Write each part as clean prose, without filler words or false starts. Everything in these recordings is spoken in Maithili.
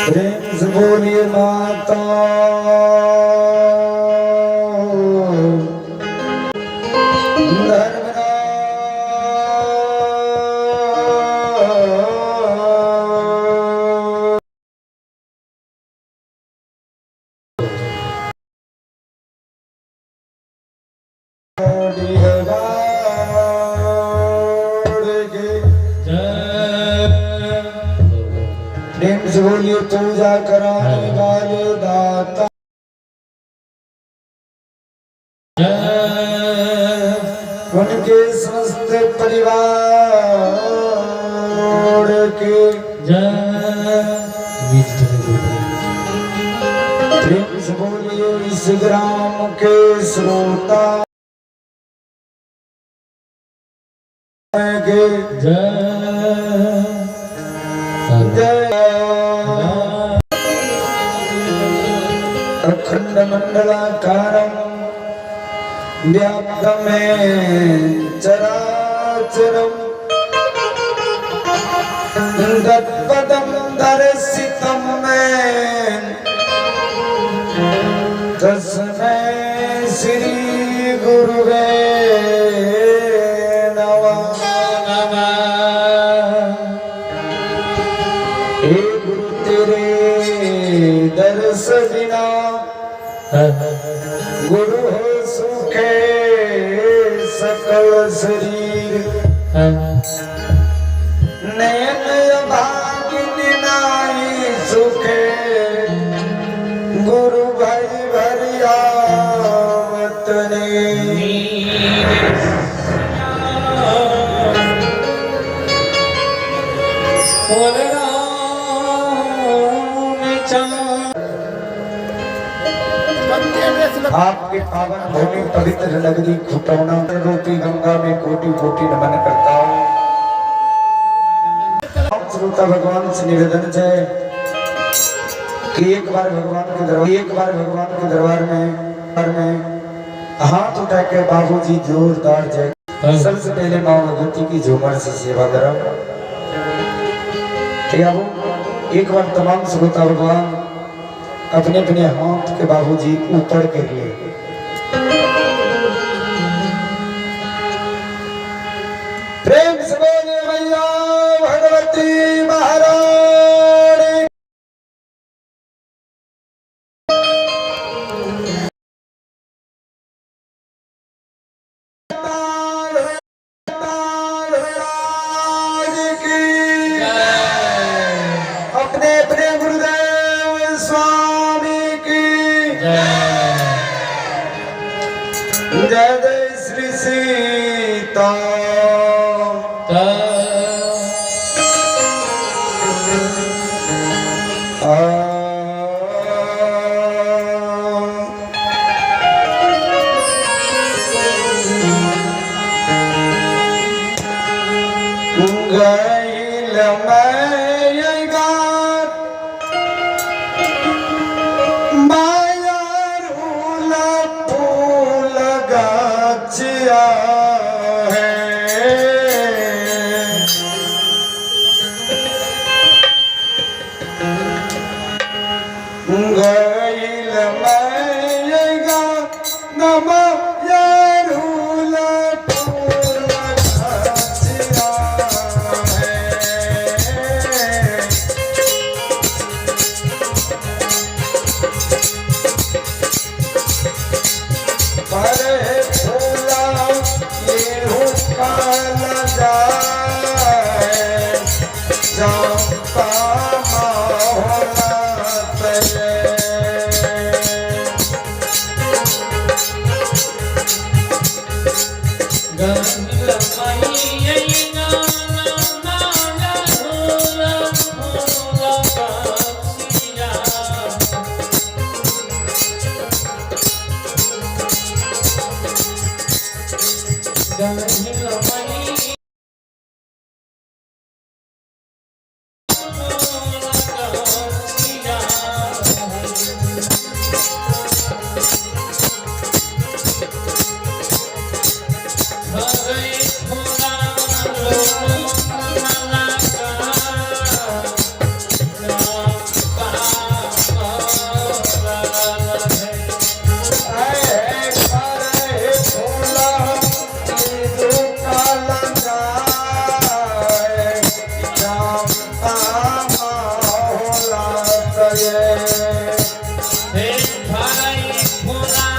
प्रेम से बोलिए माता प्रेम से बोलिए पूजा कराने वाले दाता उनके समस्त परिवार के प्रेम से बोलिए इस ग्राम के श्रोता के जय। अखंड मंडलाकारम व्याप्तमे चराचरम तत्पदम दर्शितम में तस्मै श्री गुरुवे नमः। हे गुरु तेरे दर्श बिना गुरु हो सुखे सकल शरीर। नयन भागिन नाई सुखे गुरु भरी भरियावत ने। आपके पावन भूमि पवित्र नगरी खुटौना रूपी गंगा में कोटि कोटि नमन करता हूँ। श्रोता भगवान से निवेदन है कि एक बार भगवान के दरबार, एक बार भगवान के दरबार में हाथ उठा के बाबूजी जोरदार जय। सबसे पहले माँ भगवती की झूमर से सेवा करो। ठीक है बाबू, एक बार तमाम श्रोता भगवान अपने अपने हाथ के बाबूजी ऊपर कर लिए। प्रेम से बोले भैया भगवती महारानी। महाराज की, अपने अपने गुरुदेव स्वामी की जय। जय श्री सीता। गैल मैं माया रूल फूल गाछिया है। गैल मैं नम रूल फूल गाछिया है। पर फूला ये काल जाए चंपा माहौला। हे भाई खुला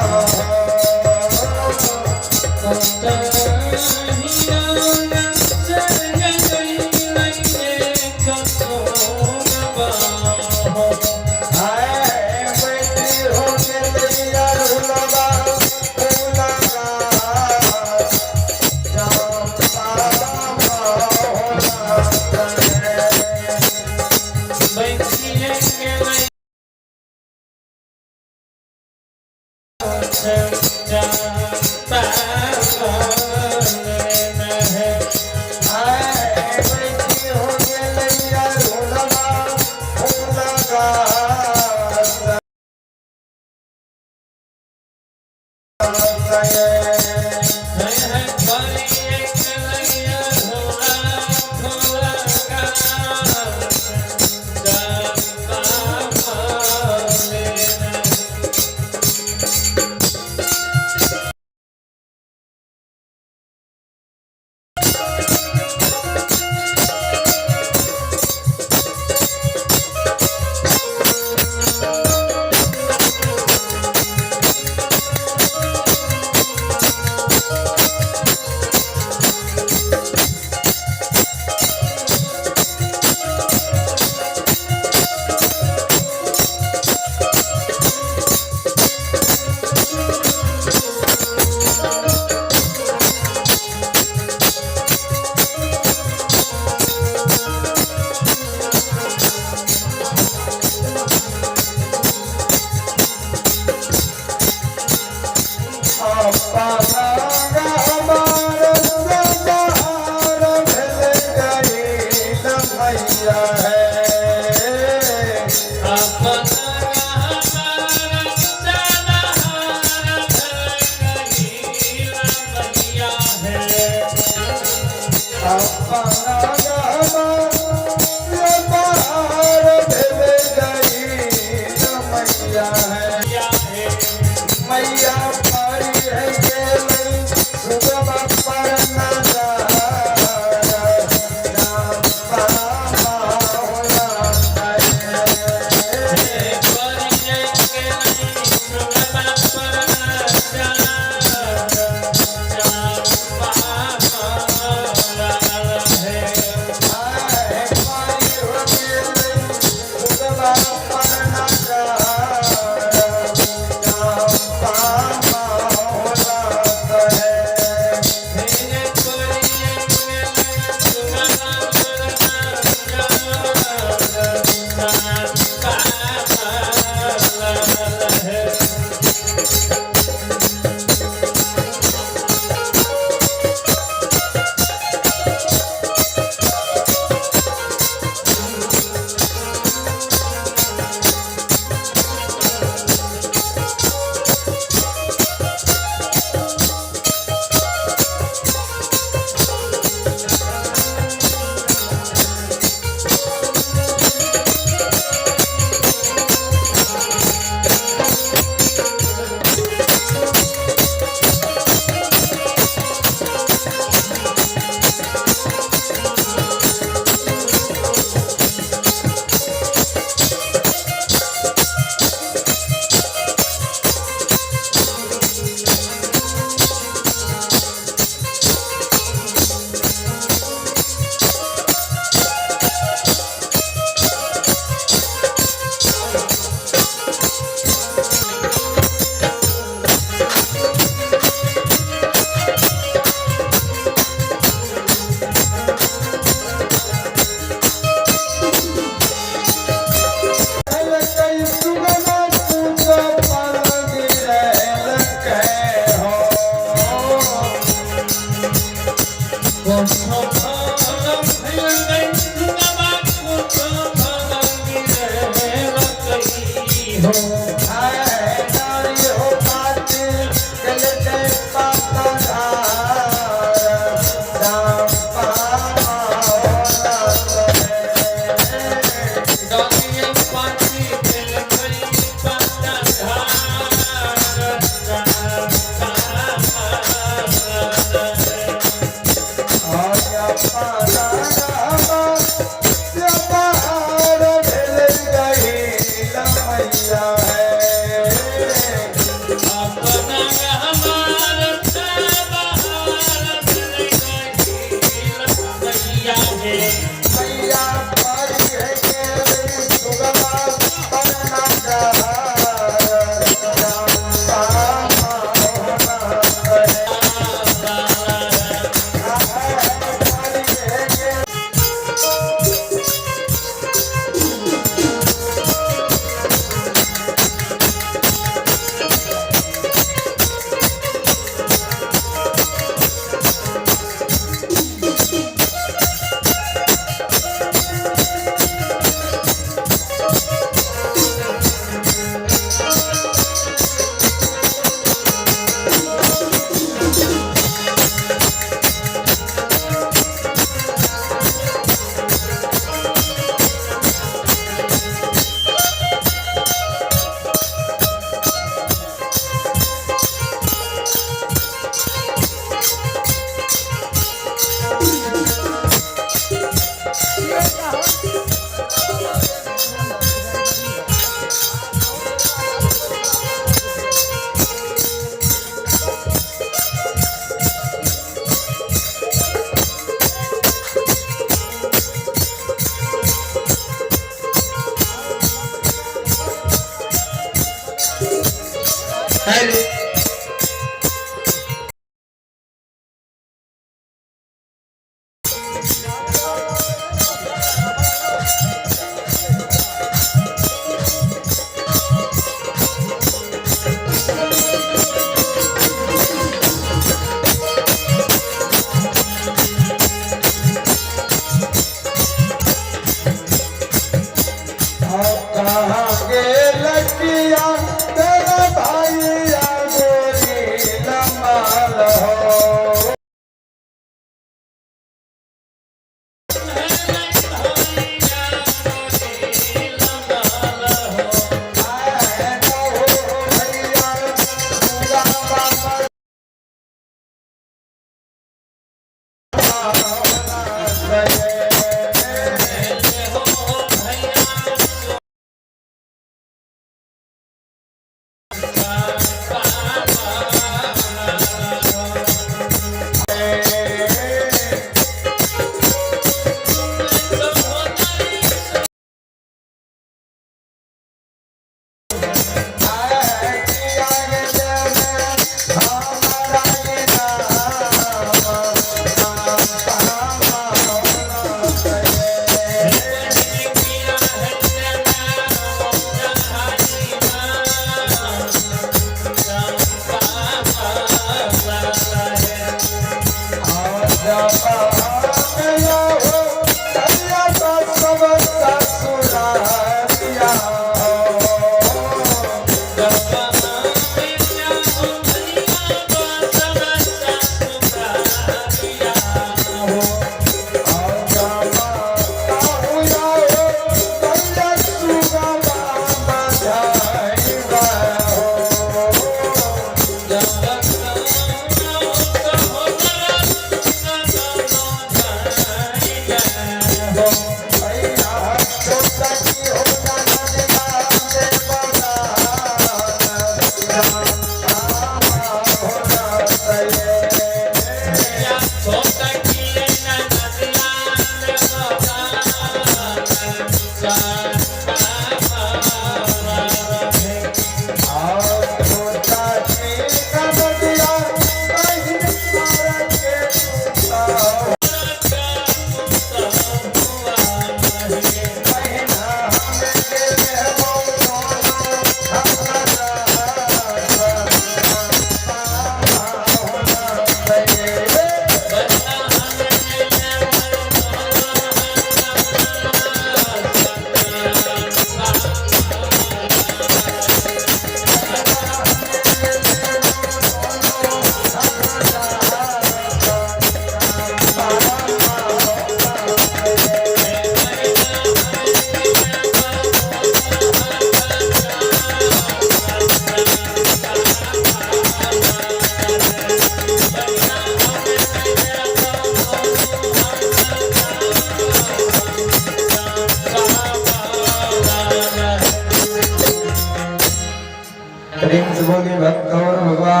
प्रेम से बोलिए भक्त और भगवान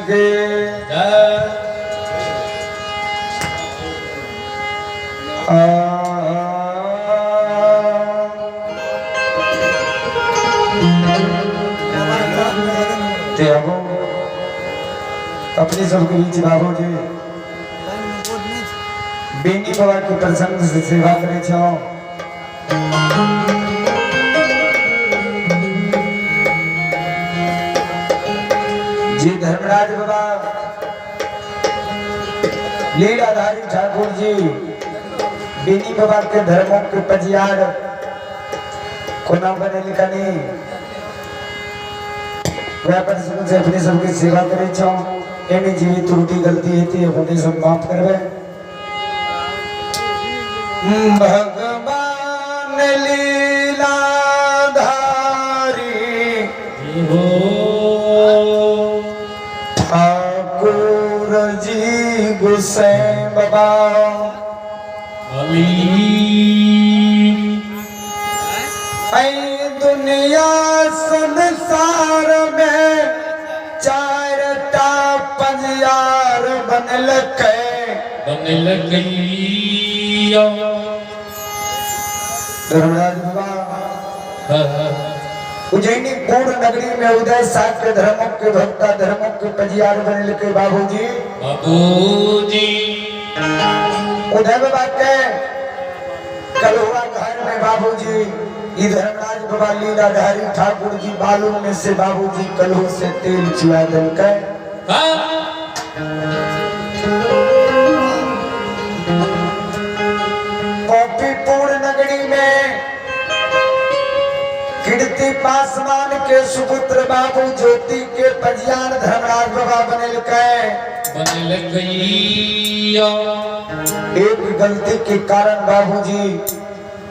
के। ते अब अपने सबके बीच बाबू जी बेनी बाबा के प्रसंग से सेवा करे छो। जी धर्मराज बाबा लीलाधारी ठाकुर जी बेनी बाबा के धर्मों के पजियार कोना बने लिखनी वह पर से अपने सबकी सेवा करे छो। एनी जीवी त्रुटि गलती हेती अपने सब माफ करबे। भगवान लीलाधारी हो ठाकुर जी गुसैन बाबा ऐ दुनिया संसार में चार टा पंजियार बनलकै। धर्मराज बाबा उज्जैनी पूर्ण नगरी में उदय साक्य धर्मों के भक्ता धर्मों के पंजियार बनलकै बाबूजी। बाबूजी उदय बाबा के कलहुआ घर में बाबूजी ई धर्मराज बाबा लीलाधारी ठाकुर जी बालू में से बाबूजी कलहू से तेल चुआ दिलकै। कॉपीपुर नगरी में कीर्ति पासवान के सुपुत्र बाबू ज्योति के पंजियार धर्मराज बाबा बनेलकै। एक गलती के कारण बाबूजी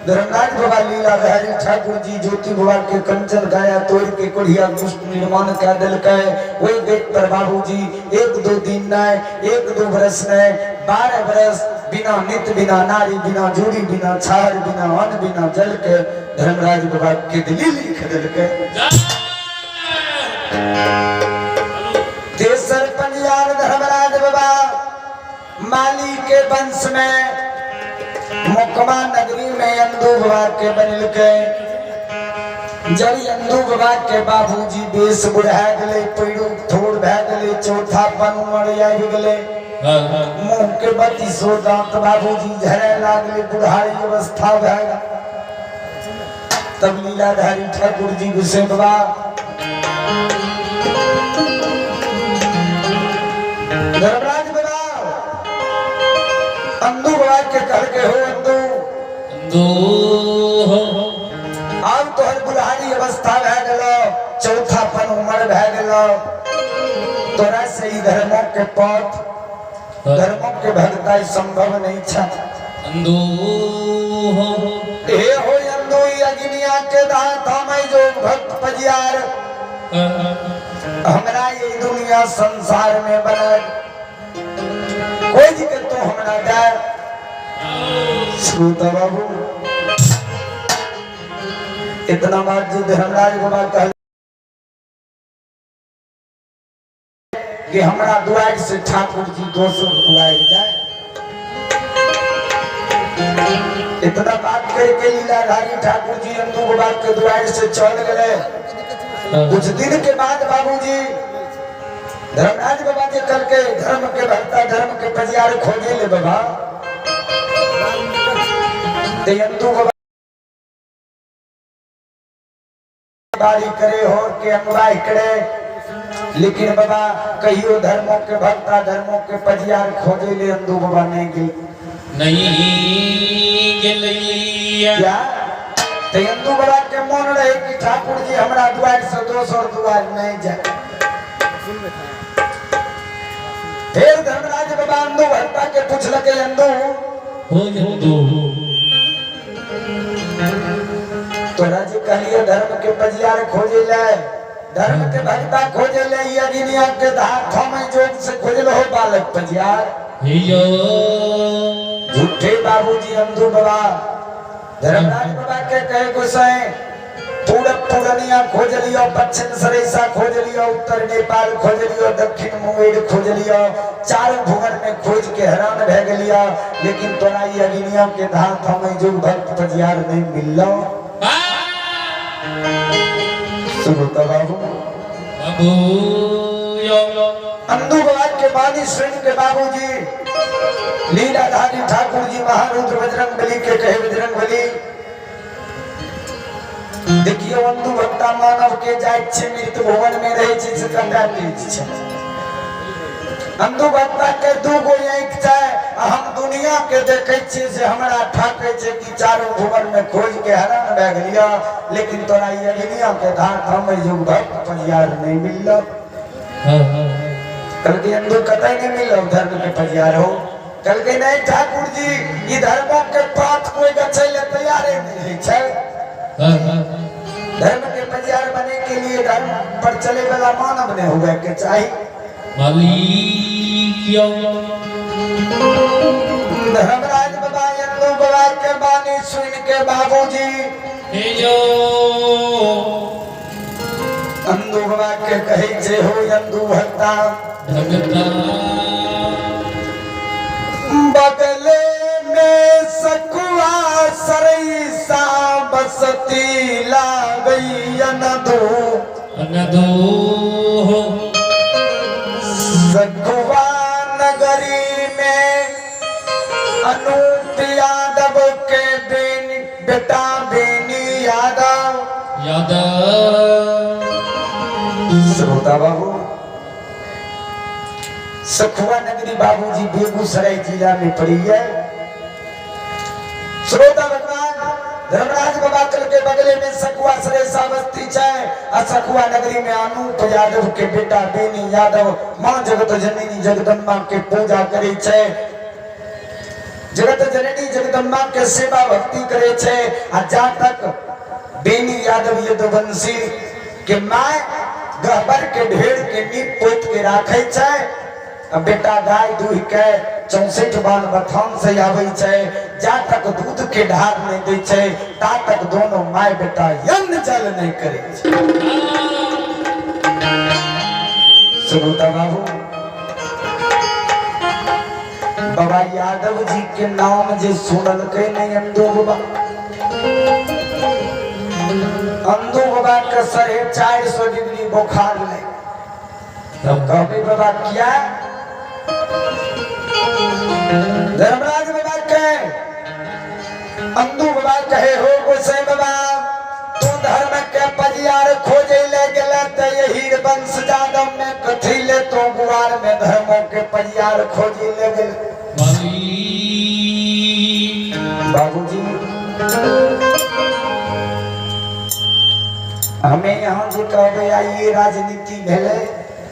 धर्मराज बाबा लीलाधारी ठाकुर जी ज्योति बाबा के कंचन गाया तोड़ के कोढ़िया दुष्ट निर्माण कर दिलकै। वही देख पर बाबूजी एक दो दिन नहीं, एक दो बरस नहीं, 12 बरस बिना नित बिना नारी बिना जोड़ी बिना छाड़ बिना अन्न बिना जल के धर्मराज बाबा के दिली लिख दिलकै। तेसर पंजियार धर्मराज बाबा माली के वंश में मुकमा नगरी में अंदू बाबा के बनलकै। जब अंदू बाबा के बाबूजी बेस बुढ़ा गेलै, पैरू थोड़ भए गेलै, चौथा पन उमर आबि गेलै, मुंह के 32 दांत बाबूजी झरे लागलै, बुढ़ारी अवस्था भए गेल। तब लीलाधारी ठाकुर जी गुस्से बाबा धर्मराज बाबा तोरा से ही धर्मों के पथ, धर्मों के भगताई संभव नहीं छा। अंदू हो। हे हो अंदू, अग्निया के दाता मैं जो भक्त पजियार हमरा ये दुनिया संसार में बना कोई जी के तो हमरा दे। श्रोता बाबू, इतना बात जो धर्मराज बाबा कह कि हमरा दुआरि से ठाकुर जी दोसर दुआरि जाए, इतना बात करके लीलाधारी ठाकुर जी अंदू बाबा के दुआरि से चल गए। कुछ दिन के बाद बाबूजी धर्मराज बाबा जी कल के धर्म के भक्ता, धर्म के पजियार खोजे ले बाबा, ते अंदू बाबा बारी करे होर के अंगवाई करे, लेकिन बाबा कहियो धर्मों के भक्ता, धर्मों के पजियार खोजे ले अंदू बाबा नहीं गेल। नहीं गेलैया। क्या ते अंदू बाबा के मन रहे कि ठाकुर जी हमरा दुआर से दोसर दुआर नहीं जाए। फिर धर्मराज बाबा अंदू भक्ता के पूछलके, अंदू हो अंदू, तोरा जे कहलिए धर्म के पजियार खोजे ले, धर्म के भक्ता खोजे ले, ये दुनिया के धार थमे जोग से खोजल हो बालक पजियार। हियो। झूठे बाबूजी अंधू बाबा धर्मराज बाबा के कहे गोसाई, पूरब पूरनिया खोज लियो, पश्चिम सरेसा खोज लियो, उत्तर नेपाल खोज लियो, दक्षिण मुंगेर खोज लियो, चारों भुवन में खोज के हैरान भे गेलियो, लेकिन तोरा ई अग्निया के धार थमे जुग भक्त पजियार नहीं मिललो। सुनो तो बाबू। बाबू यो। अंधू बाबा के बानी सुन के बाबूजी लीलाधारी ठाकुर जी महारुद्र बजरंग बली के कहे, बजरंग बली देखियो, अंधू भक्ता मानव के जाइत छै मृत्यु भुवन में रहे छै से कटा तेज छै। अंधू भक्ता के दू गो आँखि छै आ हम दुनिया के देखे छियै से हमरा ठाकै छै कि चारू भुवन में खोज के हैरान भए गेलियो, लेकिन तोरा ई दुनिया के धार थमै जुग भक्त परियार नहीं मिललो। कहलकै, अंधू कतई नहीं मिललो धर्म के परियार हो? कहलकै, नहीं ठाकुर जी, ई धर्मों के पात कोई गछै ले तैयारे नहीं होइ छै। धर्म के परियार बने के लिए धर्म पर चले वाला मानव नहीं हुए के चाहिए। मालिक यो। धर्मराज बाबा अंधू बाबा के बानी सुन के बाबूजी हियो। अंधू बाबा के कहे जे हो अंधू भक्ता, भगता, बगले में सकुआ सरैसा बसती लागैयन दो अनदो हो। सकुआ नगरी में अनूप यादव के बेन बेटा बेनी यादव। यादव। श्रोता बाबू, सखुआ नगरी बाबूजी बेगूसराय जिला में पड़ी है। श्रोता भगवान, धर्मराज बाबा कल के बगले में सखुआ सरेसा बस्ती छै आ सखुआ नगरी में अनूप यादव के बेटा बेनी यादव मां जगत जननी जगदम्बा के पूजा करे छै, जगत जननी जगदम्बा के सेवा भक्ति करे छै। आ जा तक बेनी यादव यदुवंशी के my गहबर के ढेर के नीप पोत के राखे छै आ बेटा गाय दूह के 64 बाल बथान से आबै छै, जा तक दूध के ढार नहीं दै छै ता तक दोनों my बेटा यन्न जल नहीं करे छै। सुनता बाबू, बाबा यादव जी के नाम जे सुनलकै नहीं अंधो बाबा, अंधो बाबा के 450 डिग्री बुखार ले। तब कहबे बाबा किया? धर्मराज बाबा के अंधो बाबा कहे, हो गोसाई बाबा, तू धर्म के परियार खोजे ले गेला ते यही वंश यादव में कथी ले तो गुआर में धर्मों के परियार खोजे ले गेल? बाबूजी, हमें यहाँ जे कहबे आइए राजनीति भेले।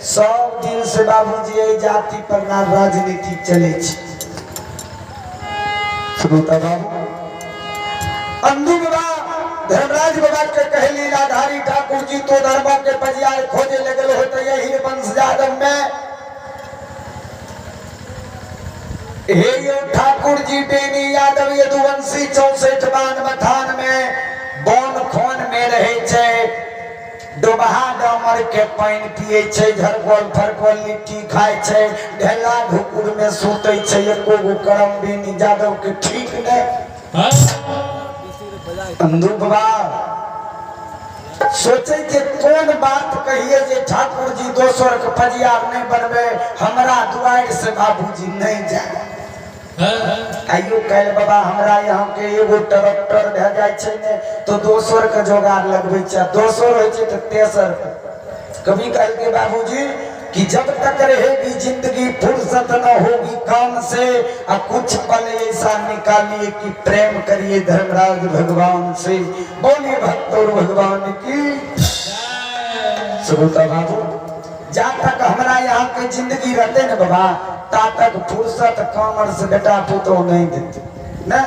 सब दिन से बाबूजी एहि जाति पर ना राजनीति चलै छै। श्रोता बाबू, अंधू बाबा धर्मराज बाबा के कहे लीलाधारी ठाकुर जी तो धर्मों के पजियार खोजे लगल हो तो यही वंश यादव में हे यो ठाकुर जी बेनी यादव यदुवंशी 64 बान मथान में बन खोन में रहे छै, डोबहा डामर के पानि पिए छै, झरकल फरकल लिट्टी खाय छै, ढेला ढुकुर में सुतै छै, एको गो करम बेनी यादव के ठीक नहि। अंधू बाबा सोचे जे कोन बात कहिए जे ठाकुर जी दोसर के पजियार नहीं बनबे, हमरा दुआरि से बाबूजी नहीं जाए। आइयो काल्हि बाबा हमरा यहाँ के एगो ट्रैक्टर भए जाइ छै ने तो दोसर के जोगाड़ लगबै छै, दोसर होइ छै तऽ तेसर। कभी कहलकै बाबूजी कि जब तक रहेगी जिंदगी फुर्सत न होगी काम से, आ कुछ पल ऐसा निकालिए कि प्रेम करिए धर्मराज भगवान से। बोलिए भक्त और भगवान की। श्रोता बाबू, जा तक हमरा यहाँ के जिंदगी रहते ने बाबा, ता तक फुर्सत कामर से बेटा पुतो नहीं देते ने।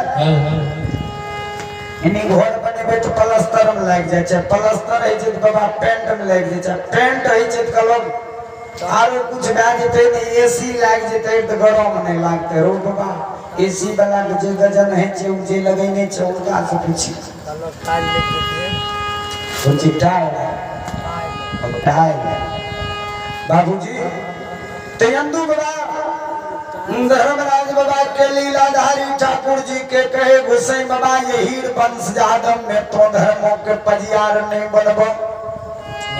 इन्हीं घर बनेबै तऽ प्लस्तर में लागि जाइ छै, प्लस्तर होइ छै तऽ बाबा पेंट में लागि जाइ छै, पेंट होइ छै तऽ कहलक आरो कुछ भए जेतै ने, एसी लागि जेतै तऽ गरम नहि लागतै। रो बाबा, एसी वाला के जे गजन होइ छै, ओ जे लगेने छै हुनका से पूछी। पूछी टाइल टाइल बाबूजी। तेंदू बाबा धर्मराज बाबा के लीलाधारी ठाकुर जी के कहे गोसाई बाबा यही वंश यादव में तो धर्मों के पजियार नहीं बनबो।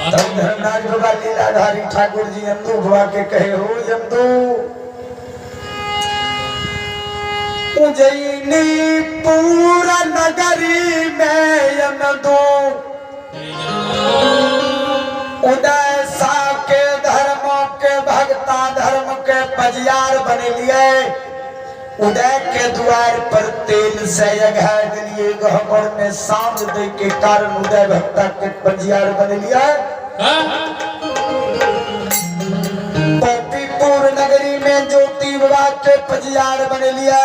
तब धर्मराज बाबा लीलाधारी ठाकुर जी यंदू बाबा के कहे हो यंदू, उज्जैनी पूरा नगरी में यंदू उदय साहब के धर्मों के भक्ता धर्म के पजियार बने लिए, उदय के द्वार पर तेल से अघा दिलिए, गहबर में सांझ दे के कारण उदय भक्ता के पजियार बने लिए। पपीपुर नगरी में ज्योति बाबा के पजियार बने लिए,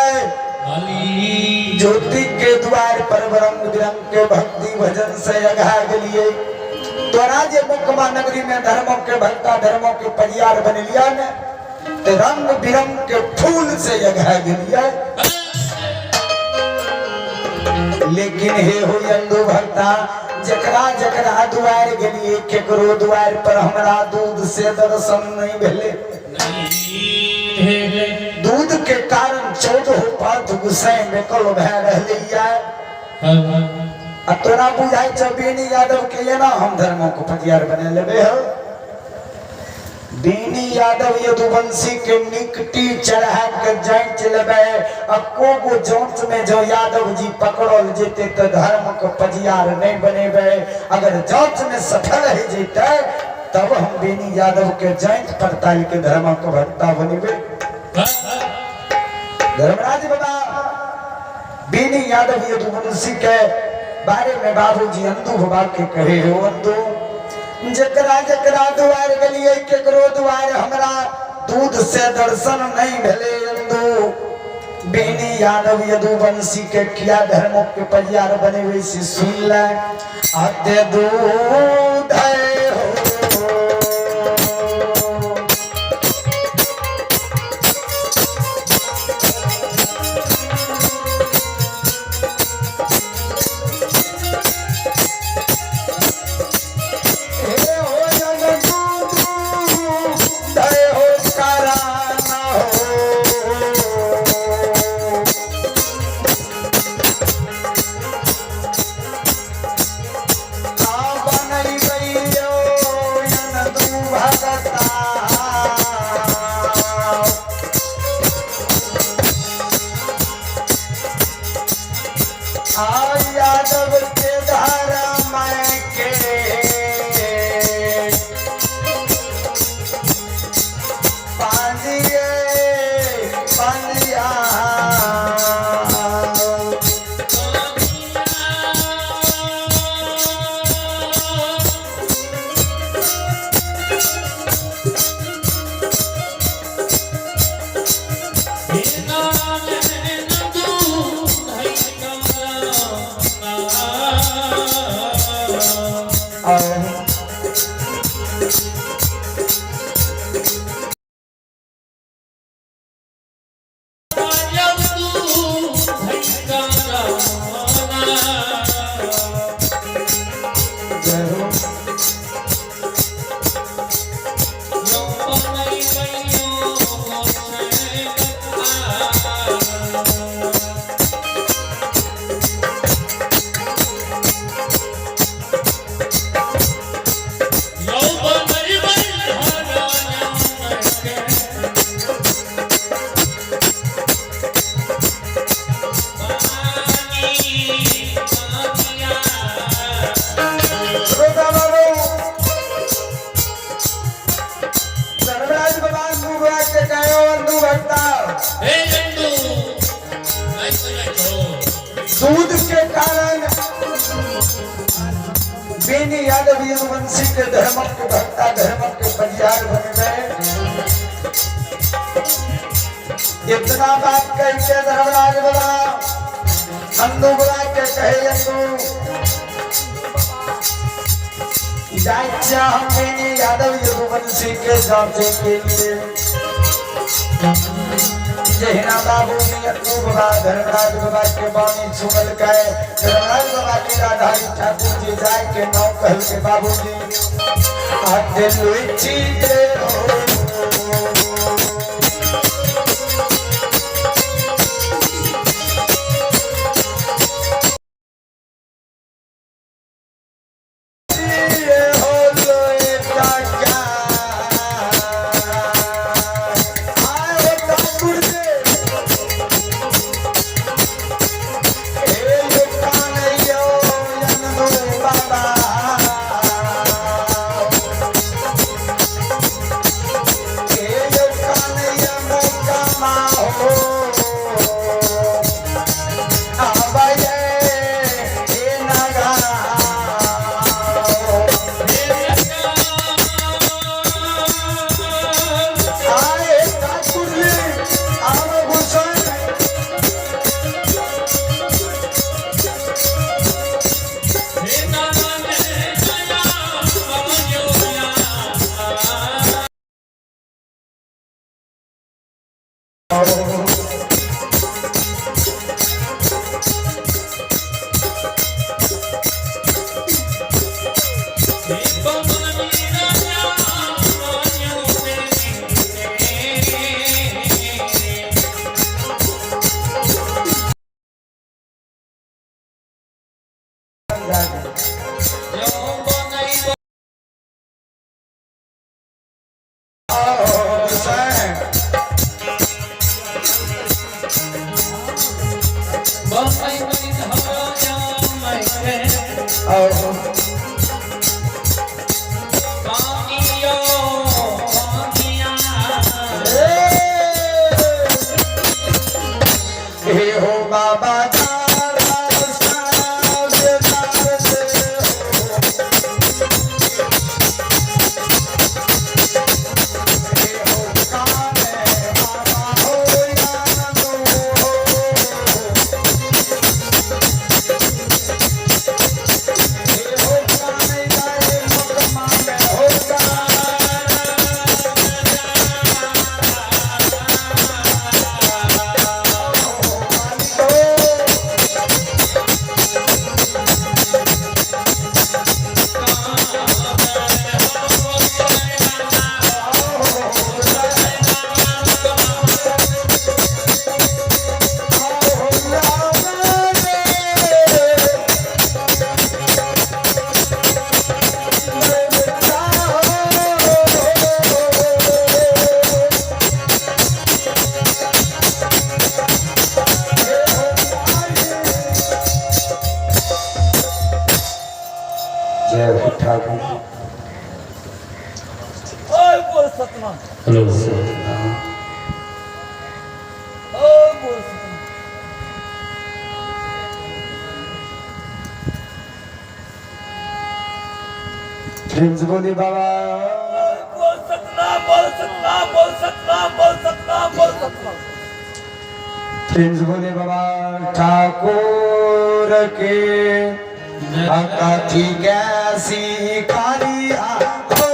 ज्योति के द्वार पर रंग बिरंग के भक्ति भजन से अघा गेलिए। तोरा जे मुकमा नगरी में धर्मों के भक्ता धर्मों के परियार बन लिया ने, ते रंग बिरंग के फूल से अघा गेलिए। लेकिन हे हो यंदू भक्ता, जकरा जकरा द्वार गेलिए केकरो द्वार पर हमरा दूध से दर्शन नहीं भेले। दूध के कारण 14 पाँच गुस्से में कल भए रहलैया। आ तोरा बुझाइ छौ बेनी यादव के एना हम धर्मों को पतियार बना लेबे हो। बीनी यादव यदुवंशी के निकटी चढ़ा के जांच लेबे, आ कोगो जांच में जो यादव जी पकड़ल जेते तो धर्म के पजियार नहीं बनेबे। अगर जांच में सफल हो जेते तब हम बेनी यादव के जांच पड़ताल के धर्म के भक्ता बनेबे। धर्मराज बाबा बेनी यादव यदुवंशी के बारे में बाबूजी अंधू बाबा के कहे हो अंधू, जकरा जकरा दुआर गेलिए केकरो दुआर हमरा दूध से दर्शन नहीं भेले। अंधू बेनी यादव यदुवंशी के किया धर्म के परियार बनेबे से सुन ले। आते दूध है हो हे हो जगदूत दय हो कराना हो। आ बनैबे हे नंदू दूध के कारण बेनी यादव यदुवंशी के धर्मक के भक्ता धर्मक के परियार बन गए। इतना बात कह के धर्मराज बोला अंदू बोला के कहे अंदू जाइच्छा हम बेनी यादव यदुवंशी के जांचे के लिए। जहिना बाबू जी अंदू बाबा धर्मराज बाबा के बानी सुनल गए। धर्मराज बाबा के राधारी ठाकुर जी जाए के नाम कहल के बाबू जी आते लुची हो। प्रेम से बोलिए बाबा। बोल सतनाम बोल सतनाम बोल सतनाम बोल सतनाम बोल सतनाम। प्रेम से बोलिए बाबा ठाकुर के अकथी कैसी कालिया हो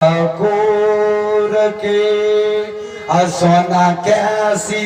ठाकुर के आ सोना कैसी